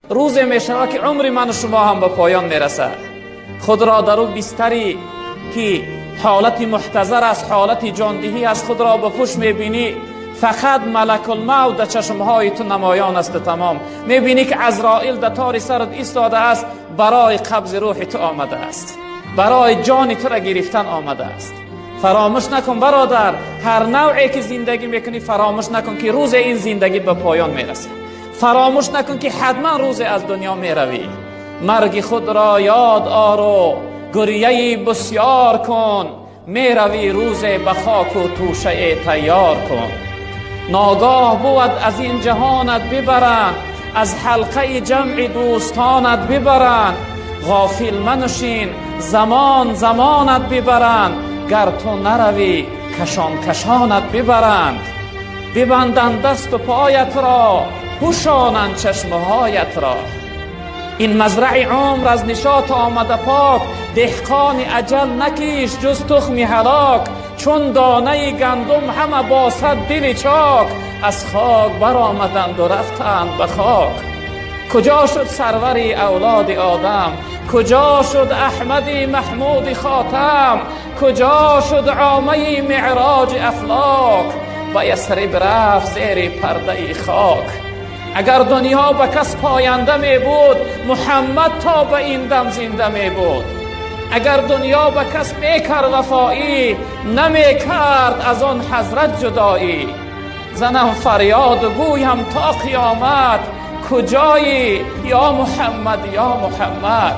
Рӯзе мешавад, ки умри ману шумо ҳам ба поён мерасад. Худро дар ӯ бистаре, ки ҳолати муҳтазар аст, ҳолати ҷондиҳӣ аст, худро ба пушт мебинӣ, фақат малакулмавт дар чашмҳои ту намоён аст. Тамом мебинӣ, ки Азроил дар тори сарат истодааст, барои қабзи рӯҳи ту омадааст, барои ҷони туро гирифтан омадааст. Фаромӯш накун, бародар, ҳар навъе ки зиндагӣ мекунӣ, фаромӯш накун, ки рӯзе ин зиндагӣ ба поён мерасад. Фаромӯш накун, ки ҳатман рӯзе аз дунё меравӣ. Марги худро ёд ору гиряи бисёр кун, меравӣ рӯзе, ба хоку тӯшае тайёр кун. Ногоҳ бувад аз ин ҷаҳонат бибаранд, аз ҳалқаи ҷамъи дӯстонат бибаранд. Ғофил маншин, замон замонат бибаранд, гар ту наравӣ, кашон кашонат бибаранд. Бибанданд дасту поятро, пӯшонанд чашмҳоятро. Ин мазраи умр аз нишот омада пок, деҳқони аҷал накишт ҷуз тухми ҳалок. Чун донаи гандум ҳама бо сад дили чок, аз хок баромаданд ва рафтанд ба хок. Куҷо шуд сарвари авлоди Одам? Куҷо шуд Аҳмади Маҳмуди Хотам? Куҷо шуд омаи меъроҷи афлок? Ба Ясриб рафт зери пардаи хок. Агар дунё ба кас поянда мебуд, Муҳаммад то ба ин дам зинда мебуд. Агар дунё ба кас мекард вафоӣ, намекард аз он ҳазрат ҷудоӣ. Занам фарёду гӯям то қиёмат: куҷоӣ, ё Муҳаммад, ё Муҳаммад?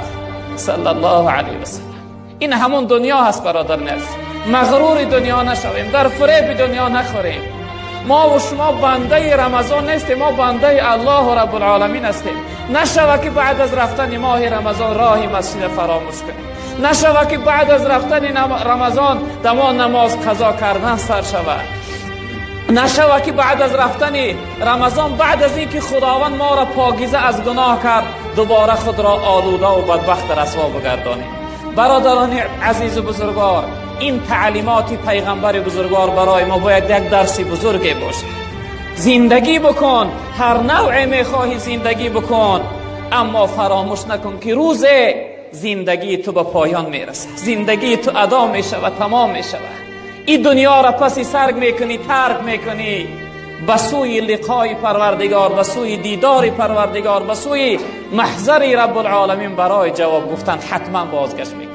Саллаллоҳу алайҳи васаллам. Ин ҳамон дунё ҳаст, бародар азиз. Мағрури дунё нашавем, дар фиреби дунё нахӯрем. Мо ва шумо бандаи Рамазон нестем, мо бандаи Аллоҳу Раббулоламин ҳастем. Нашава, ки баъд аз рафтани моҳи Рамазон роҳи масҷид фаромӯш кунем. Нашава, ки баъд аз рафтани Рамазон дамо намоз қазо кардан сар шавад. Нашава, ки баъд аз рафтани Рамазон, баъд аз инки Худованд моро покиза аз гуноҳ кард, дубора худро олуда ва бадбахт расво бигардонем. Бародарони азизу бузургвор, ин таълимоти пайғамбари бузургвор барои мо бояд як дарси бузурге бошад. Зиндагӣ бикун, ҳар навъе мехоҳӣ зиндагӣ бикун, аммо фаромӯш накун, ки рӯзе зиндагии ту ба поён мерасад, зиндагии ту адо мешавад, тамом мешавад. Ин дунёро паси сар мекунӣ, тарк мекунӣ, ба сӯи лиқои Парвардигор, ба сӯи дидори Парвардигор, ба сӯи маҳзари Раббулоламин барои ҷавоб гуфтан ҳатман бозгашт мекунӣ.